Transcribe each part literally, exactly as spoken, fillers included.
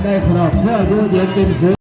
ได้สำหรับเพื่ออยู่เย็นเป็นสุข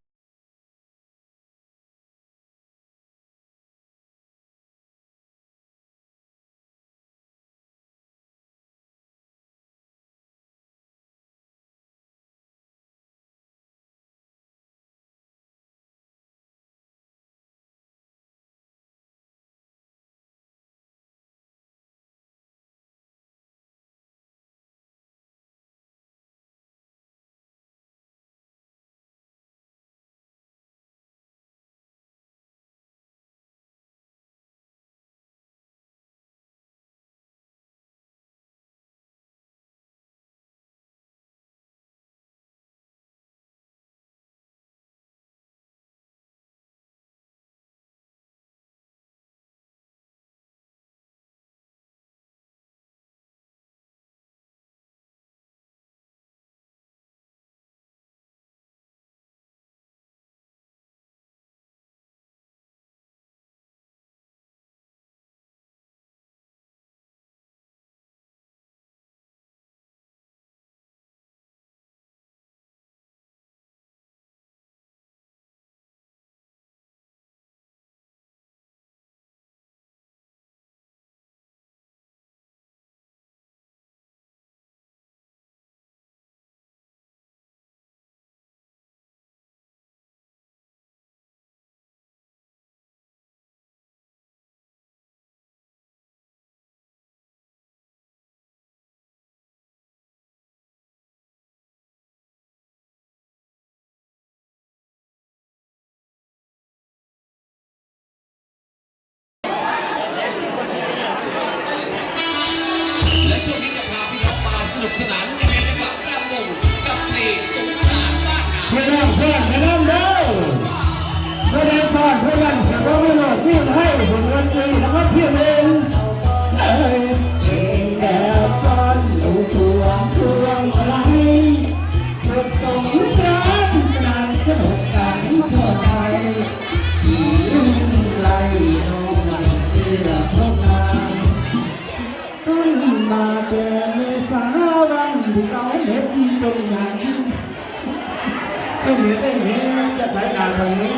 และช่วงนี้จะพาพี่น้องมาสนุกสนานกันในระดับกลางวงกับเพลงสงกรานต์บ้านนา พี่น้องฟ้อนไปนำเด้อ ผู้ใดฟ้อนผู้นั้นสิบ่มีโลกมีภัย ผลเงินดีนะครับพี่น้อง เอ้ย เอ้ย แบบฟ้อนลูกทุ่งทั่วไทย สดสงกรานต์สนานสนุกกันทั่วไทย ที่ไกลน้องเอื้อมเข้ามา ต้นมาแต่เมษาวันที่เก่าเม็ดเป็นหยัง เป็นเม็ดเป็นเม็ดจะใส่หน้าตรงนี้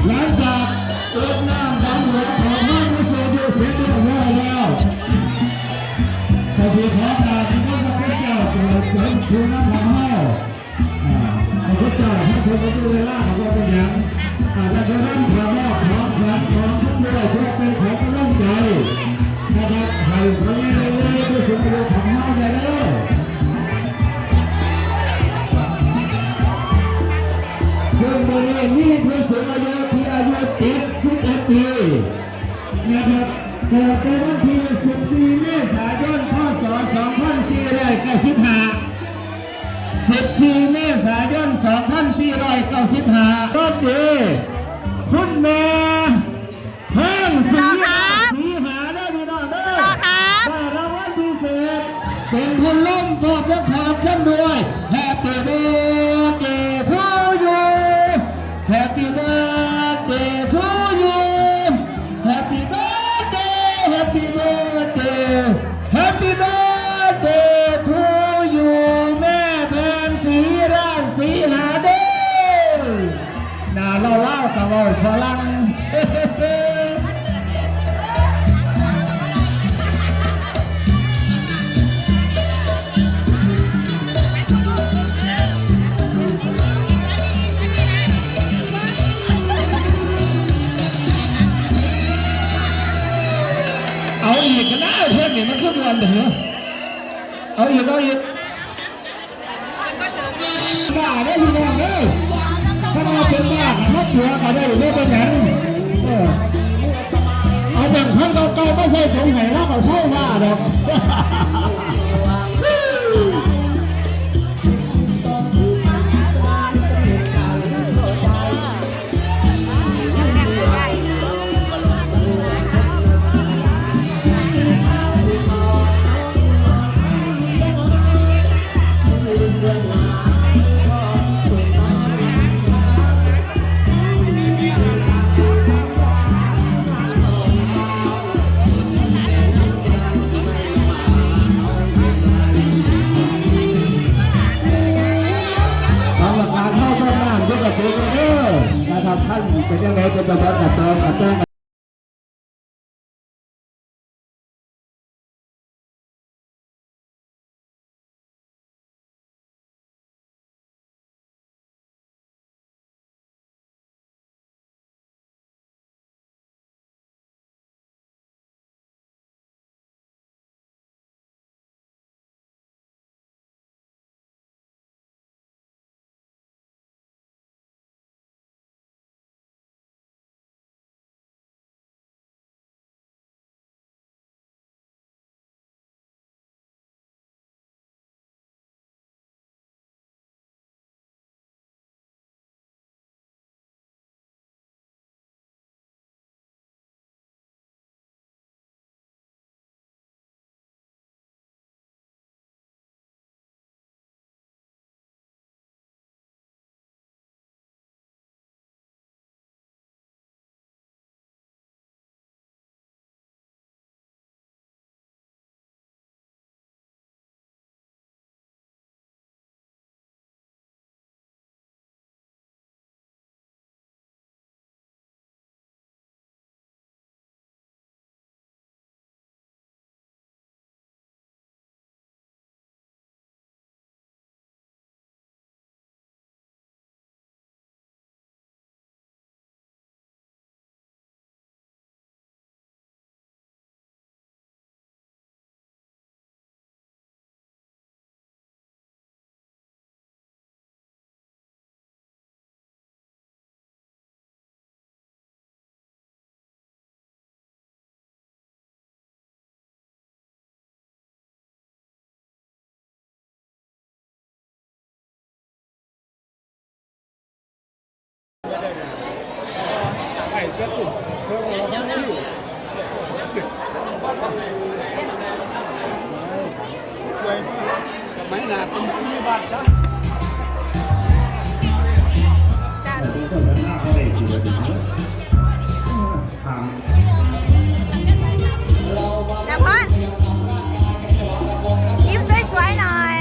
หลังจากรดน้ำดำหัวของพระผู้ทรงอยู่เสร็จเรียบร้อยแล้ว ก็สิขอกราบขอบพระคุณเจ้าเกิดเป็นผู้นำของเฮา อ่า ขอบคุณเจ้า ขอบคุณเวลา ขอบคุณเป็นอย่าง อ่า และจะนำขอมอบของขวัญของทุกด้วยเพื่อเป็นของกำลังใจ นะครับ ให้พระเยซูคริสต์ทรงโปรดของเฮาได้เด้อ ซึ่งมื้อนี้มีผู้สูงอายุที่อายุเจ็ดสิบเอ็ดปี นะครับ เกิดในวันที่สิบสี่เมษายน พ.ศ. สองพันสี่ร้อยเก้าสิบห้า สิบสี่เมษายน สองพันสี่ร้อยเก้าสิบห้า ก็คือคุณแม่ แพงศรี พี่น้องครับ ศรีหาเด้อพี่น้องเด้อ พี่น้องครับ ได้รางวัลพิเศษ เป็นพัดลมพร้อมกับของเล่นด้วย Happy birthday to you Happy birthday to you Happy birthday Happy birthday Happy birthday to you แม่แพงศรีราชสีหาเด้อ หน้าลาวๆ ก็เว้าฝรั่ง เอาอีกก็ได้ เพื่อนนี่มันคือม่วนเด้อ เอาอีก เอาอีก บ้าเด้อพี่น้องเด้อ ถ้าเราเป็นบ้าก็มาตัวก็ได้ บ่เป็นหยัง เออ เอาแบงค์พันเก่าๆ มาใส่ถุงให้ลาวก็เซาบ้าดอก ครับ ท่านเป็นจังได๋ เป็นตาบ่ กระตอง กระตอง นภัส ยิ้มสวยๆหน่อย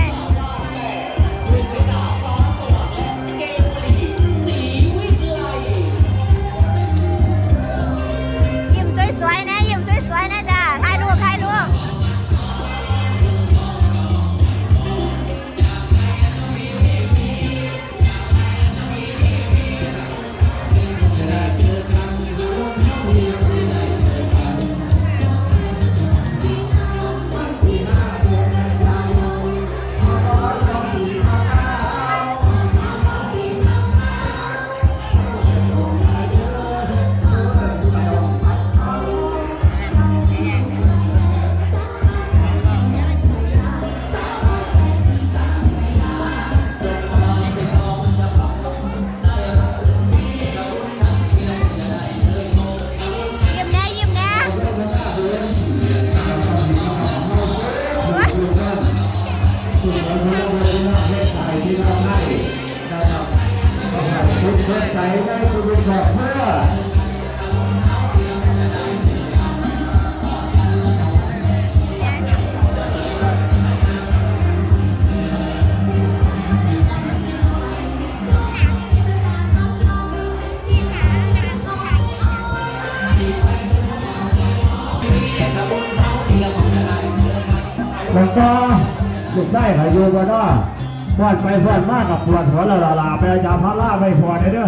ยิ้มสวยๆนะ ยิ้มสวยๆนะจ้า ถ่ายรูป ถ่ายรูป ยิ้มแน่ ยิ้มแน่ โอ๊ย สุขสดใสในชีวิตครอบครัว หลวงตา ลูกชายข้อยอยู่บ่น้อ ฟ้อนไปฟ้อนมาก็ปวดหัวแล้วล่ะ ไปเอายาพาราไว้พ่อแหน่เด้อ